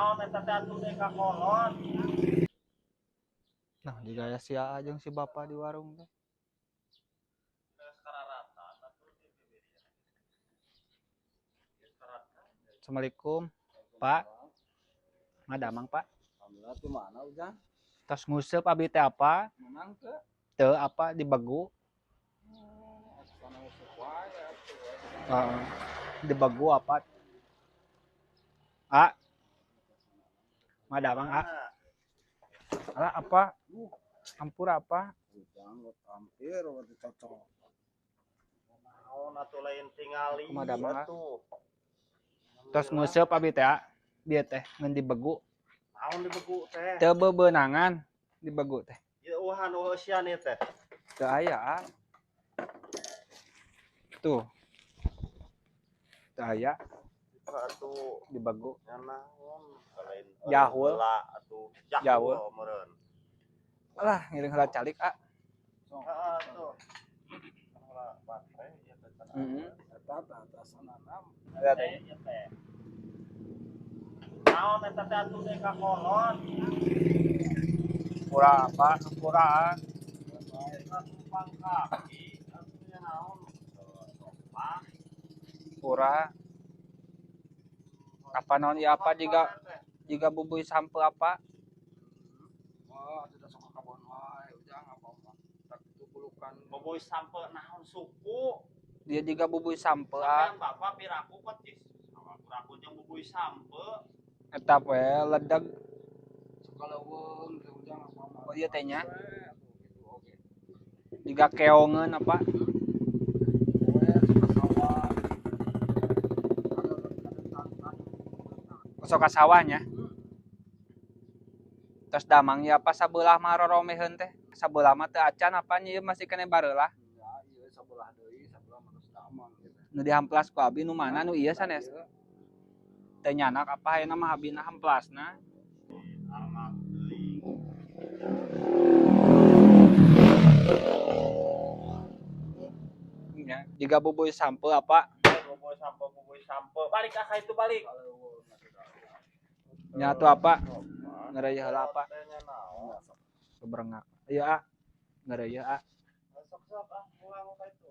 Naon eta teh atuh deui ka kolot. Nah, jiga aya si Aa jeung si Bapak di warung teh. Geus kararatan atuh di bibir. Geus kararatan. Assalamualaikum, Pak. Ngadamang, Pak? Alhamdulillah, di mana Ujang? Tos nguseup abi teh apa? Menang ke? Teu apa di begu. Sana useup wae atuh. Heeh. Di begu apa? A. Ngadamang, A. Alah apa? Ampura apa? Ujang hampir waktu cocok. Naon atuh lain tingali Kumaha damang, ah? Atuh. Tos nguseup abi teh, A. Bieu teh ngan di begu. Naon di begu teh? Teu bebenangan di begu teh. Ieu uhan eusian ieu teh. Teu aya, A. Tuh. Teu aya Atuh di begu. Nya naon lain Jahul. Heula atuh. Jahul. Jahul meureun. Alah, ngiring heula calik, A. Heeh tuh. Heula baterai ieu teh cenah. Heeh. Eta tah atasanana. Lihat aja. Ieu teh. Naon eta teh atuh deui ka kolot. Pura apa? Pura, A. Tumpang kaki atuh nya naon? Sopan. Pura. Apa naon ieu apa jiga jiga bubuy sampe apa? Wah, tidak sok ka kabon wae Ujang apa mah. Tak itu bulukan. Bubuy sampe naon suku? Dia jiga bubuy sampe, A. Sampean bapak piraku kok cis. Piraku jeung bubuy sampe. Eta we ledeg. Suka leuweung teh Ujang apa mah. Oh, iya teh nya. Atuh gitu oge. Jiga keongeun apa? We suka sawah. Ada Sok ka sawahnya. Tos damang ieu apa sabelah mah roromeheun teh. Sabelah mah teu acan apa nya ieu masih keneh bareulah. Ya, ieu sabelah deui, sabelah mah geus damang gitu. Nu dihamplas ku abi nu mana nu ieu sanes? Ieu. Teu nyanak apa ayeuna mah abina hamplasna. Armak teuing. Nya, jiga bubuy sampe apa? Bubuy sampe, bubuy sampe. Balik ah ka itu balik. Nya atuh apa? Ngareuyeun heula apa? Teh nya naon? Bebrengak. Ieu, A. Ngareuyeun, A. Sok-sok ah, pulang ka itu.